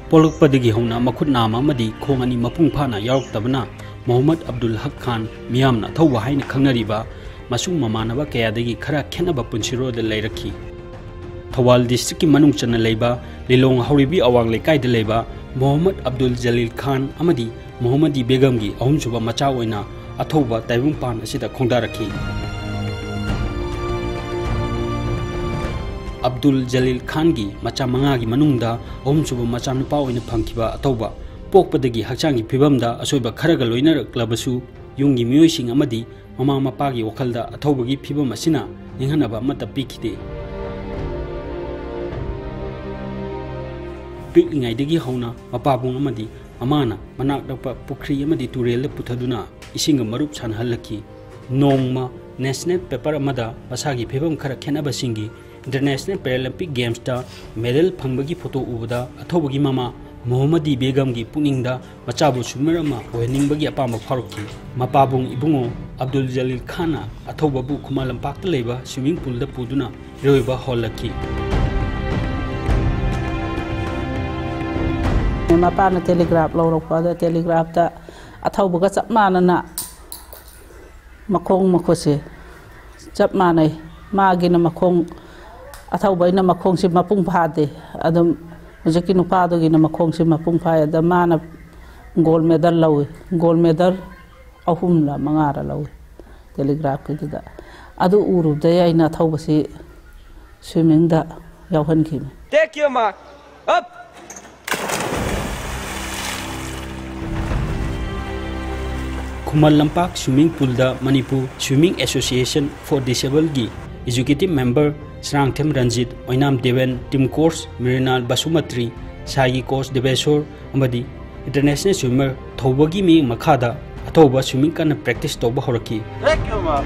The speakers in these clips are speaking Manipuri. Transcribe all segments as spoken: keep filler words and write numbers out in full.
ꯄꯣꯛꯂꯛꯄꯗꯒꯤ ꯍꯧꯅ ꯃꯈꯨꯠ ꯅꯥꯝꯃ ꯑꯃꯗꯤ ꯈꯣꯡ ꯑꯅꯤ ꯃꯄꯨꯡ ꯐꯥꯅ ꯌꯥꯎꯔꯛꯇꯕꯅ ꯃꯣꯍꯝꯃꯗ ꯑꯕꯗꯨꯜ ꯍꯛ ꯈꯥꯟ, ꯃꯤꯌꯥꯝꯅ ꯑꯊꯧꯕ ꯍꯥꯏꯅ ꯈꯪꯅꯔꯤꯕ, ꯃꯁꯨꯡ ꯃꯃꯥꯟꯅꯕ ꯀꯌꯥꯗꯒꯤ ꯈꯔ ꯈꯦꯠꯅꯕ ꯄꯨꯟꯁꯤꯔꯣꯜꯗ ꯂꯩꯔꯛꯈꯤ꯫ ꯊꯧꯕꯥꯜ ꯗꯤꯁꯇ꯭ꯔꯤꯛꯀꯤ ꯃꯅꯨꯡ ꯆꯟꯅ ꯂꯩꯕ ꯂꯤꯂꯣꯡ ꯍꯧꯔꯤꯕꯤ ꯑꯋꯥꯡ ꯂꯩꯀꯥꯏꯗ ꯂꯩꯕ ꯃꯣꯍꯝꯃꯗ ꯑꯕꯗꯨꯜ ꯖꯂꯤꯜ ꯈꯥꯟ ꯑꯃꯗꯤ ꯃꯣꯍꯝꯃꯗꯤ ꯕꯦꯒꯝꯒꯤ ꯑꯍꯨꯝꯁꯨꯕ ꯃꯆꯥ ꯑꯣꯏꯅ ꯑꯊꯧꯕ ꯇꯥꯏꯕꯪꯄꯥꯟ ꯑꯁꯤꯗ ꯈꯣꯡꯗꯥꯔꯛꯈꯤ꯫ ꯑꯕꯗꯨꯜ ꯖꯂꯤꯜ ꯈꯥꯟꯒꯤ ꯃꯆꯥ ꯃꯉꯥꯒꯤ ꯃꯅꯨꯡꯗ ꯑꯍꯨꯝꯁꯨꯕ ꯃꯆꯥꯅꯨꯄꯥ ꯑꯣꯏꯅ ꯐꯪꯈꯤꯕ ꯑꯊꯧꯕ ꯄꯣꯛꯄꯗꯒꯤ ꯍꯛꯆꯥꯡꯒꯤ ꯐꯤꯕꯝꯗ ꯑꯁꯣꯏꯕ ꯈꯔꯒ ꯂꯣꯏꯅꯔꯛꯂꯕꯁꯨ, ꯌꯨꯝꯒꯤ ꯃꯤꯑꯣꯏꯁꯤꯡ ꯑꯃꯗꯤ ꯃꯃꯥ ꯃꯄꯥꯒꯤ ꯋꯥꯈꯜꯗ ꯑꯊꯧꯕꯒꯤ ꯐꯤꯕꯝ ꯑꯁꯤꯅ ꯅꯤꯡꯍꯟꯅꯕ ꯑꯃꯠꯇ ꯄꯤꯈꯤꯗꯦ꯫ ꯄꯤꯛꯂꯤꯉꯩꯗꯒꯤ ꯍꯧꯅ ꯃꯄꯥꯕꯨꯡ ꯑꯃꯗꯤ ꯃꯃꯥꯅ ꯃꯅꯥꯛ ꯅꯛꯄ ꯄꯨꯈ꯭ꯔꯤ ꯑꯃꯗꯤ ꯇꯨꯔꯦꯜꯗ ꯄꯨꯊꯗꯨꯅ ꯏꯁꯤꯡꯒ ꯃꯔꯨꯞ ꯁꯥꯟꯅꯍꯜꯂꯛꯈꯤ꯫ ꯅꯣꯡꯃ ꯅꯦꯁꯅꯦꯜ ꯄꯦꯄꯔ ꯑꯃꯗ ꯃꯁꯥꯒꯤ ꯐꯤꯕꯝ ꯈꯔ ꯈꯦꯠꯅꯕꯁꯤꯡꯒꯤ ꯏꯟꯇꯔꯅꯦꯁꯅꯦꯜ ꯄꯦꯔꯥꯂꯤꯝꯄꯤꯛ ꯒꯦꯝꯁꯇ ꯃꯦꯗꯜ ꯐꯪꯕꯒꯤ ꯐꯣꯇꯣ ꯎꯕꯗ ꯑꯊꯧꯕꯒꯤ ꯃꯃꯥ ꯃꯣꯍꯝꯃꯗꯤ ꯕꯦꯒꯝꯒꯤ ꯄꯨꯛꯅꯤꯡꯗ ꯃꯆꯥꯕꯨ ꯁ꯭ꯋꯤꯃꯔ ꯑꯃ ꯑꯣꯏꯍꯟꯅꯤꯡꯕꯒꯤ ꯑꯄꯥꯝꯕ ꯐꯥꯎꯔꯛꯈꯤ꯫ ꯃꯄꯥꯕꯨꯡ ꯏꯕꯨꯡꯉꯣ ꯑꯕꯗꯨꯜ ꯖꯂꯤꯜ ꯈꯥꯟꯅ ꯑꯊꯧꯕꯕꯨ ꯈꯨꯃꯟ ꯂꯝꯄꯥꯛꯇ ꯂꯩꯕ ꯁ꯭ꯋꯤꯃꯤꯡ ꯄꯨꯜꯗ ꯄꯨꯗꯨꯅ ꯏꯔꯣꯏꯕ ꯍꯧꯍꯜꯂꯛꯈꯤ꯫ ꯃꯄꯥꯅ ꯇꯦꯂꯤꯒ꯭ꯔꯥꯐ ꯂꯧꯔꯛꯄ, ꯑꯗ ꯇꯦꯂꯤꯒ꯭ꯔꯥꯐꯇ ꯑꯊꯧꯕꯒ ꯆꯞ ꯃꯥꯟꯅꯅ ꯃꯈꯣꯡ ꯃꯈꯨꯠꯁꯦ ꯆꯞ ꯃꯥꯟꯅꯩ꯫ ꯃꯥꯒꯤꯅ ꯃꯈꯣꯡ, ꯑꯊꯧꯕꯩꯅ ꯃꯈꯣꯡꯁꯦ ꯃꯄꯨꯡ ꯐꯥꯗꯦ꯫ ꯑꯗꯨꯝ ꯍꯧꯖꯤꯛꯀꯤ ꯅꯨꯄꯥꯗꯨꯒꯤꯅ ꯃꯈꯣꯡꯁꯦ ꯃꯄꯨꯡ ꯐꯥꯏ꯫ ꯑꯗ ꯃꯥꯅ ꯒꯣꯜ ꯃꯦꯗꯜ ꯂꯧꯏ꯫ ꯒꯣꯜ ꯃꯦꯗꯜ ꯑꯍꯨꯝꯂ ꯃꯉꯥꯔ ꯂꯧꯏ ꯇꯦꯂꯤꯒ꯭ꯔꯥꯐꯀꯤꯗꯨꯗ꯫ ꯑꯗꯨ ꯎꯔꯨꯕꯗꯩ ꯑꯩꯅ ꯑꯊꯧꯕꯁꯤ ꯁ꯭ꯋꯤꯃꯤꯡꯗ ꯌꯥꯎꯍꯟꯈꯤꯕꯅꯤ꯫ Take your mark. Up. ꯈꯨꯃꯟ ꯂꯝꯄꯥꯛ ꯁ꯭ꯋꯤꯃꯤꯡ ꯄꯨꯜꯗ ꯃꯅꯤꯄꯨꯔ Swimming Association for Disableꯒꯤ executive member Sarangthem Ranjit, Oinam Deben, team coach Mrinal Basumatary, ꯁꯥꯏꯒꯤ ꯀꯣꯆ ꯗꯦꯕꯦꯁꯣꯔ ꯑꯃꯗꯤ ꯏꯟꯇꯔꯅꯦꯁꯅꯦꯜ ꯁ꯭ꯋꯤꯃꯔ ꯊꯧꯕꯒꯤ ꯃꯤꯠꯌꯦꯡ ꯃꯈꯥꯗ ꯑꯊꯧꯕ ꯁ꯭ꯋꯤꯃꯤꯡ ꯀꯟꯅ ꯄ꯭ꯔꯦꯛꯇꯤꯁ ꯇꯧꯕ ꯍꯧꯔꯛꯈꯤ꯫ Take your mark.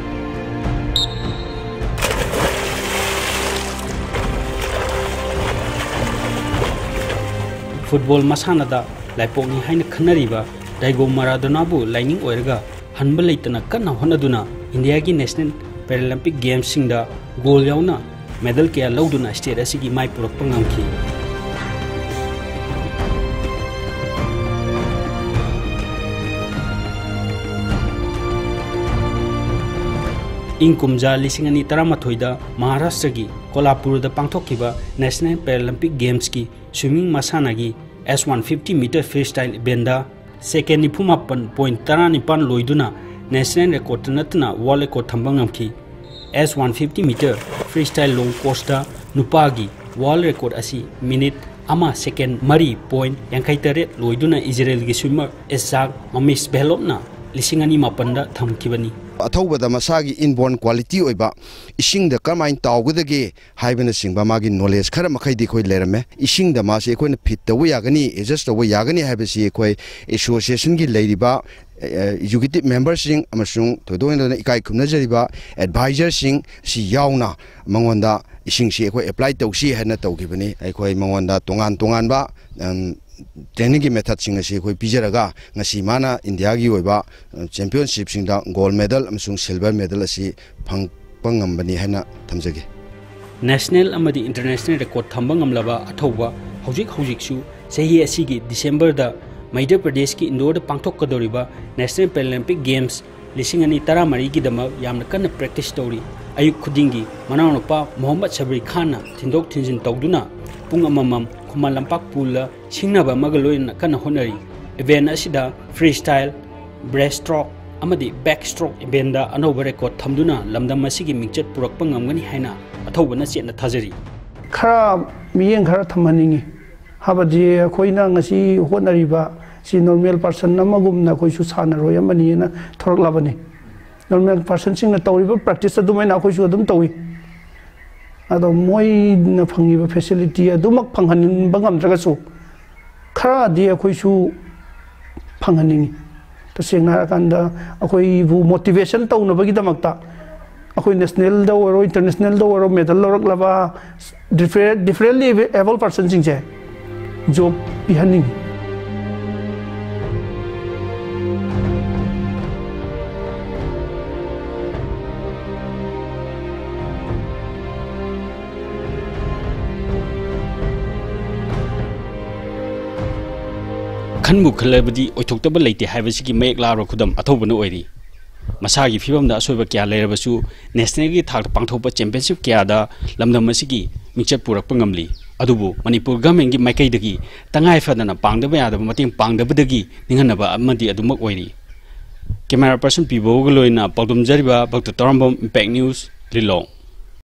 ꯐꯨꯠꯕꯣꯜ ꯃꯁꯥꯟꯅꯗ ꯂꯥꯏꯄꯣꯛꯅꯤ ꯍꯥꯏꯅ ꯈꯟꯅꯔꯤꯕ ꯗꯥꯏꯒꯣ ꯃꯔꯥꯗꯣꯅꯥꯕꯨ ꯂꯥꯏꯅꯤꯡ ꯑꯣꯏꯔꯒ ꯍꯟꯕ ꯂꯩꯇꯅ ꯀꯟꯅ ꯍꯣꯠꯅꯗꯨꯅ ꯏꯟꯗꯤꯌꯥꯒꯤ ꯅꯦꯁꯅꯦꯜ ꯄꯦꯔꯥꯂꯤꯝꯄꯤꯛ ꯒꯦꯝꯁꯁꯤꯡꯗ ꯒꯣꯜ ꯌꯥꯎꯅ ꯃꯦꯗꯜ ꯀꯌꯥ ꯂꯧꯗꯨꯅ ꯁ꯭ꯇꯦꯠ ꯑꯁꯤꯒꯤ ꯃꯥꯏ ꯄꯨꯔꯛꯄ ꯉꯝꯈꯤ꯫ ꯏꯪ ꯀꯨꯝꯖꯥ ꯂꯤꯁꯤꯡ ꯑꯅꯤ ꯇꯔꯥꯃꯥꯊꯣꯏꯗ ꯃꯍꯥꯔꯥꯁꯇ꯭ꯔꯒꯤ ꯀꯣꯂꯥꯄꯨꯔꯗ ꯄꯥꯡꯊꯣꯛꯈꯤꯕ National Paralympic Gamesꯀꯤ swimming ꯃꯁꯥꯟꯅꯒꯤ S one fifty meter freestyle eventꯗ second ꯅꯤꯐꯨ ꯃꯥꯄꯟ point ꯇꯔꯥꯅꯤꯄꯥꯟ ꯂꯣꯏꯗꯨꯅ national record ꯅꯠꯇꯅ world record ꯊꯝꯕ ꯉꯝꯈꯤ꯫ S one fifty meter freestyle long courseꯇ ꯅꯨꯄꯥꯒꯤ world record ꯑꯁꯤ minute ꯑꯃ second ꯃꯔꯤ point ꯌꯥꯡꯈꯩ ꯇꯔꯦꯠ ꯂꯣꯏꯗꯨꯅ ꯏꯖꯔꯦꯜꯒꯤ swimmer ꯏꯁꯥꯛ ꯃꯃꯤꯁ ꯚꯦꯂꯣꯞꯅ ꯂꯤꯁꯤꯡ ꯑꯅꯤ ꯃꯥꯄꯟꯗ ꯊꯝꯈꯤꯕꯅꯤ꯫ ꯑꯊꯧꯕꯗ ꯃꯁꯥꯒꯤ inborn quality ꯑꯣꯏꯕ, ꯏꯁꯤꯡꯗ ꯀꯔꯝꯍꯥꯏꯅ ꯇꯥꯎꯒꯗꯒꯦ ꯍꯥꯏꯕꯅꯆꯤꯡꯕ ꯃꯥꯒꯤ knowledge ꯈꯔ ꯃꯈꯩꯗꯤ ꯑꯩꯈꯣꯏ ꯂꯩꯔꯝꯃꯦ꯫ ꯏꯁꯤꯡꯗ ꯃꯥꯁꯤ ꯑꯩꯈꯣꯏꯅ fit ꯇꯧꯕ ꯌꯥꯒꯅꯤ, adjust ꯇꯧꯕ ꯌꯥꯒꯅꯤ ꯍꯥꯏꯕꯁꯤ ꯑꯩꯈꯣꯏ associationꯒꯤ ꯂꯩꯔꯤꯕ, ꯑꯦ, executive memberꯁꯤꯡ ꯑꯃꯁꯨꯡ ꯊꯣꯏꯗꯣꯛ ꯍꯦꯟꯗꯣꯛꯅ ꯏꯀꯥꯏ ꯈꯨꯝꯅꯖꯔꯤꯕ advisorꯁꯤꯡ ꯁꯤ ꯌꯥꯎꯅ ꯃꯉꯣꯟꯗ ꯏꯁꯤꯡꯁꯤ ꯑꯩꯈꯣꯏ apply ꯇꯧꯁꯤ ꯍꯥꯏꯅ ꯇꯧꯈꯤꯕꯅꯤ꯫ ꯑꯩꯈꯣꯏ ꯃꯉꯣꯟꯗ ꯇꯣꯉꯥꯟ ꯇꯣꯉꯥꯟꯕ, ꯎꯝ, trainingꯒꯤ methodꯁꯤꯡ ꯑꯁꯤ ꯑꯩꯈꯣꯏ ꯄꯤꯖꯔꯒ ꯉꯁꯤ ꯃꯥꯅ ꯏꯟꯗꯤꯌꯥꯒꯤ ꯑꯣꯏꯕ, ꯑ, championshipꯁꯤꯡꯗ gold medal ꯑꯃꯁꯨꯡ silver medal ꯑꯁꯤ ꯐꯪꯕ ꯉꯝꯕꯅꯤ ꯍꯥꯏꯅ ꯊꯝꯖꯒꯦ꯫ National ꯑꯃꯗꯤ international record ꯊꯝꯕ ꯉꯝꯂꯕ ꯑꯊꯧꯕ ꯍꯧꯖꯤꯛ ꯍꯧꯖꯤꯛꯁꯨ ꯆꯍꯤ ꯑꯁꯤꯒꯤ Decemberꯗ ꯃꯙ꯭ꯌ ꯄ꯭ꯔꯗꯦꯁꯀꯤ ꯏꯟꯗꯣꯔꯗ ꯄꯥꯡꯊꯣꯛꯀꯗꯧꯔꯤꯕ National Paralympic Games ꯂꯤꯁꯤꯡ ꯑꯅꯤ ꯇꯔꯥꯃꯔꯤꯒꯤꯗꯃꯛ ꯌꯥꯝꯅ ꯀꯟꯅ practice ꯇꯧꯔꯤ꯫ ꯑꯌꯨꯛ ꯈꯨꯗꯤꯡꯒꯤ ꯃꯅꯥꯎꯅꯨꯄꯥ ꯃꯣꯍꯝꯃꯗ ꯁꯕꯔꯤ ꯈꯥꯟꯅ ꯊꯤꯟꯗꯣꯛ ꯊꯤꯟꯖꯤꯟ ꯇꯧꯗꯨꯅ ꯄꯨꯡ ꯑꯃꯃꯝ ꯈꯨꯃꯟ ꯂꯝꯄꯥꯛ poolꯗ ꯁꯤꯡꯅꯕ ꯑꯃꯒ ꯂꯣꯏꯅꯅ ꯀꯟꯅ ꯍꯣꯠꯅꯔꯤ꯫ Event ꯑꯁꯤꯗ freestyle, breaststroke ꯑꯃꯗꯤ backstroke eventꯗ ꯑꯅꯧꯕ record ꯊꯝꯗꯨꯅ ꯂꯝꯗꯝ ꯑꯁꯤꯒꯤ ꯃꯤꯡꯆꯠ ꯄꯨꯔꯛꯄ ꯉꯝꯒꯅꯤ ꯍꯥꯏꯅ ꯑꯊꯧꯕꯅ ꯆꯦꯠꯅ ꯊꯥꯖꯔꯤ꯫ ꯈꯔ ꯃꯤꯠꯌꯦꯡ ꯈꯔ ꯊꯝꯍꯟꯅꯤꯡꯉꯤ꯫ ꯍꯥꯏꯕꯗꯤ ꯑꯩꯈꯣꯏꯅ ꯉꯁꯤ ꯍꯣꯠꯅꯔꯤꯕ ꯁꯤ normal person ꯑꯃꯒꯨꯝꯅ ꯑꯩꯈꯣꯏꯁꯨ ꯁꯥꯟꯅꯔꯣꯏ ꯑꯃꯅꯤꯅ ꯊꯣꯔꯛꯂꯕꯅꯤ꯫ Normal personꯁꯤꯡꯅ ꯇꯧꯔꯤꯕ practice ꯑꯗꯨꯃꯥꯏꯅ ꯑꯩꯈꯣꯏꯁꯨ ꯑꯗꯨꯝ ꯇꯧꯏ꯫ ꯑꯗꯣ ꯃꯣꯏꯅ ꯐꯪꯉꯤꯕ facility ꯑꯗꯨꯃꯛ ꯐꯪꯍꯟꯕ ꯉꯝꯗ꯭ꯔꯒꯁꯨ ꯈꯔꯗꯤ ꯑꯩꯈꯣꯏꯁꯨ ꯐꯪꯍꯟꯅꯤꯡꯉꯤ꯫ ꯇꯁꯦꯡꯅ ꯍꯥꯏꯔꯀꯥꯟꯗ ꯑꯩꯈꯣꯏꯕꯨ motivation ꯇꯧꯅꯕꯒꯤꯗꯃꯛꯇ ꯑꯩꯈꯣꯏ nationalꯗ ꯑꯣꯏꯔꯣ, internationalꯗ ꯑꯣꯏꯔꯣ, medal ꯂꯧꯔꯛꯂꯕ different, differently able personꯁꯤꯡꯁꯦ job ꯄꯤꯍꯟꯅꯤꯡꯉꯤ꯫ ꯈꯟꯕꯨ ꯈꯜꯂꯕꯗꯤ ꯑꯣꯏꯊꯣꯛꯇꯕ ꯂꯩꯇꯦ ꯍꯥꯏꯕꯁꯤꯒꯤ ꯃꯌꯦꯛ ꯂꯥꯔꯕ ꯈꯨꯗꯝ ꯑꯊꯧꯕꯅ ꯑꯣꯏꯔꯤ꯫ ꯃꯁꯥꯒꯤ ꯐꯤꯕꯝꯗ ꯑꯁꯣꯏꯕ ꯀꯌꯥ ꯂꯩꯔꯕꯁꯨ ꯅꯦꯁꯅꯦꯜꯒꯤ ꯊꯥꯛꯇ ꯄꯥꯡꯊꯣꯛꯄ ꯆꯦꯝꯄꯤꯌꯟꯁꯤꯞ ꯀꯌꯥꯗ ꯂꯝꯗꯝ ꯑꯁꯤꯒꯤ ꯃꯤꯡꯆꯠ ꯄꯨꯔꯛꯄ ꯉꯝꯂꯤ꯫ ꯑꯗꯨꯕꯨ ꯃꯅꯤꯄꯨꯔ ꯒꯚꯔꯟꯃꯦꯟꯒꯤ ꯃꯥꯏꯀꯩꯗꯒꯤ ꯇꯉꯥꯏ ꯐꯗꯅ ꯄꯥꯡꯗꯕ ꯌꯥꯗꯕ ꯃꯇꯦꯡ ꯄꯥꯡꯗꯕꯗꯒꯤ ꯅꯤꯡꯍꯟꯅꯕ ꯑꯃꯗꯤ ꯑꯗꯨꯃꯛ ꯑꯣꯏꯔꯤ꯫ ꯀꯦꯃꯦꯔꯥ ꯄꯔꯁꯟ ꯄꯤꯕꯣꯒ ꯂꯣꯏꯅ ꯄꯥꯎꯗꯝꯖꯔꯤꯕ ꯚꯛꯇ ꯇꯧꯔꯝꯕꯝ, ꯏꯝꯄꯦꯛ ꯅ꯭ꯌꯨꯁ, ꯂꯤꯂꯣꯡ꯫